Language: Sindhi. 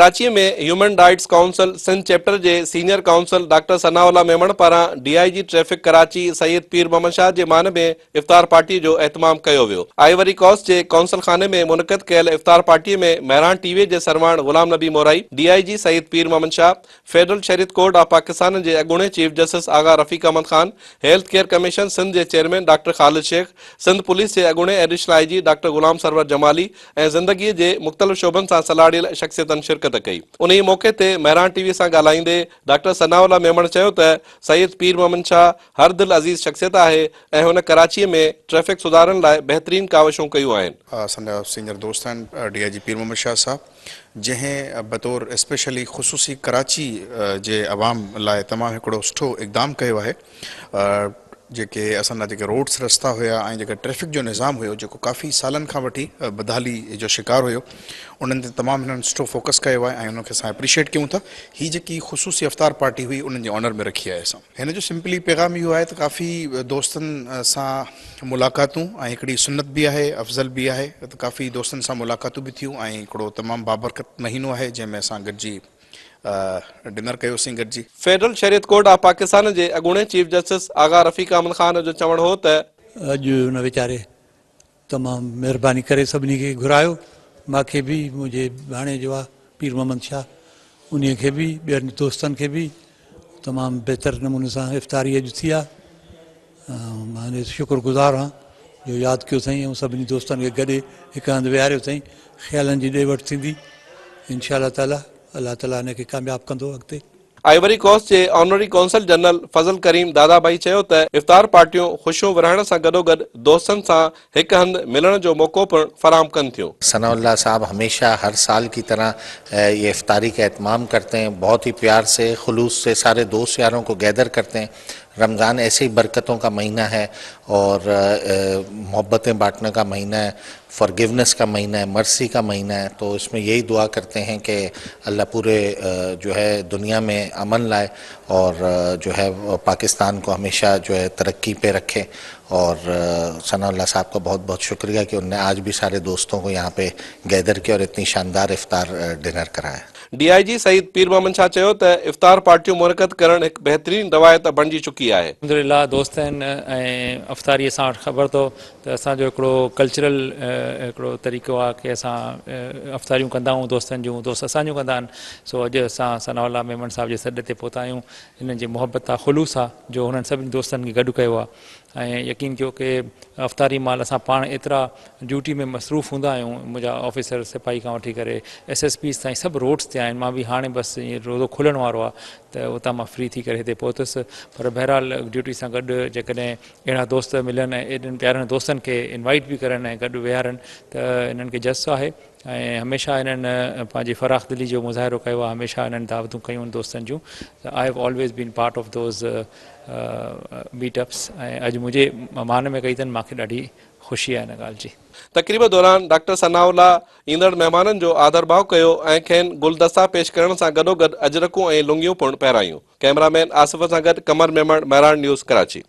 ڪراچيء ۾ human rights council Sindh chapter جي senior counsel doctor Sanaullah Memon پاران D I G traffic Karachi Syed Pir Muhammad Shah جي مان ۾ افطار پارٽيء جو اهتمام ڪيو ويو. آئيوري ڪوسٽ جي قونصل خاني ۾ منعقد ڪيل افطار پارٽيء ۾ مهراڻ ٽي وي جي سرواڻ Ghulam Nabi Morai, D I G Syed Pir Muhammad Shah, federal Shariat court of Pakistan جي اڳوڻي chief justice Agha Rafiq Ahmed Khan, health care commission Sindh جي chairman doctor Khalid Shaikh, Sindh police جي اڳوڻي additional I G doctor Ghulam Sarwar Jamali ۽ زندگي جي مختلف شعبن سان سلهاڙيل شخصيتن شرڪت ڪئي. انهي موقعي تي مهراڻ ٽي وي سان ڳالهائيندي ڊاڪٽر ثناء الله ميمڻ چيو ته سيد پير محمد شاهه هر دل عزيز شخصيت آهي ۽ هن ڪراچي ۾ ٽريفڪ سڌارن لاء بهترين ڪاوشون ڪيون آهن. اسان جا سينئر دوست آهن ڊي I جي پير محمد شاهه صاحب جنهن بطور اسپيشلي خصوصي ڪراچي جي عوام لاء تمام هڪڙو سٺو اقدام ڪيو آهي جيڪي اسان جا جيڪي روڊس رستا هيا ۽ جيڪا ٽريفڪ جو نظام هيو جيڪو ڪافي سالن کان وٺي بدحالي جو شڪار هيو انهن تي تمام هنن سٺو فوڪس ڪيو آهي ۽ انهن کي اسان اپريشيٽ ڪيون ٿا هي جيڪي خصوصي افطار پارٽي هئي انهن جي آنر ۾ رکي آهي اسان هن جو سمپلي پيغام اهو آهي ته ڪافي دوستن سان ملاقاتون ۽ هڪڙي سنت به آهي افضل به آهي ته ڪافي دوستن سان ملاقاتون به ٿيون ۽ هڪڙو تمام بابرڪت مهينو آهي جنهن ۾ اسان گڏجي ڊنر ڪيوسين گڏجي. فيڊرل شريعت ڪورٽ آف پاڪستان جي اڳوڻي چيف جسٽس آغا رفيق احمد خان جو چوڻ هو ته، اڄ هن ويچاري تمام مهرباني ڪري سڀني کي گهرايو، مان کي به منهنجي ڀاڻيجو آ پير محمد شاهه انهي کي به ٻين دوستن کي به تمام بهتر نموني سان افطاري اڄ ٿي آ مان ان جو شڪر گذار آهيان جو ياد ڪيو اٿائين ۽ سڀني دوستن کي گڏي هڪ هنڌ ويهاريو اٿائين خيالن جي ڏي وٺ ٿيندي انشاء الله تعالي الله تعالي ان کي ڪامياب ڪندو اڳتي. آئيوري ڪوسٽ جي honorary consul general Fazal Karim Dadabhai چيو ته افطار پارٽيون خوشيون ورهائڻ سان گڏوگڏ دوستن سان هڪ هنڌ ملڻ جو موقعو پڻ فراهم ڪن ٿيون. ثناء الله صاحب هميشه هر سال ڪي طرح يه افطاري ڪا اهتمام ڪرتي هين بهت هي پيار سي خلوص سي ساري دوست يارون ڪو گيدر ڪرتي هين رمضان ايسي هي برڪتون ڪا مهينا هي اور محبتين بانٽني ڪا مهينا هي فارگيونس ڪا مهينا هي مرسي ڪا مهينا هي تو اس مين يهي دعا ڪرتي هين ڪي الله پوري جو هي دنيا مين امن لائي اور جو هي پاڪستان ڪو هميشه جو هي ترقي پي رکي اور ثناء الله صاحب ڪا بهت بهت شڪريه ڪي انهون ني آج ڀي ساري دوستون ڪو يهان پي گيدر ڪيا اور اتني شاندار افطار ڊنر ڪرايا. ڊي I جي سيد پير محمد شاهه چيو ته افطار پارٽيون منعقد ڪرڻ هڪ بهترين روايت بڻجي چڪي آهي. الحمدلله دوست آهن ۽ افطاري اسان وٽ خبر اٿو ته اسان جو هڪڙو ڪلچرل هڪڙو طريقو آهي ڪي اسان افطاريون ڪندا آهيون دوستن جون دوست اسان جون ڪندا آهن سو اڄ اسان ثناء الله ميمڻ صاحب جي سڏ تي پهتا آهيون هنن جي محبت آهي خلوص آهي جو هنن سڀني دوستن کي گڏ ڪيو آهي ۽ يقين ڪيو ڪي افطاري مهل اسان پاڻ ايترا ڊيوٽي ۾ مصروف هوندا آهيون منهنجا آفيسر سپاهي کان وٺي ڪري ايس ايس پيز تائين سڀ روڊس تي آهن مان به هاڻي بس ائين روزو کلڻ وارو آهي ته اتان مان فري ٿي ڪري هتي پهتس پر بهرحال ڊيوٽي سان گڏ جيڪڏهن اهڙا دوست ملن ۽ ايڏن پيارن دوستن کي انوائيٽ به ڪرن ۽ گڏ ويهارن ته انهن کي جس آهي ۽ هميشه انهن پنهنجي فراخ دلي جو مظاهرو ڪيو آهي هميشه انهن دعوتون ڪيون آهن دوستن جون ته I have always been part of those meet ups ۽ اڄ منهنجي مان ۾ ڪئي اٿن مانکي ڏاڍي خوشي آهي ان ڳالهه جي. تقريب دوران ڊاڪٽر ثناء الله ايندڙ مهمانن جو آڌرڀاء ڪيو ۽ کين گلدستا پيش ڪرڻ سان گڏوگڏ اجرڪون ۽ لنگيون پڻ پهرايون. ڪئميرا مين آصف سان گڏ قمر ميمڻ، مهراڻ نيوز، ڪراچي.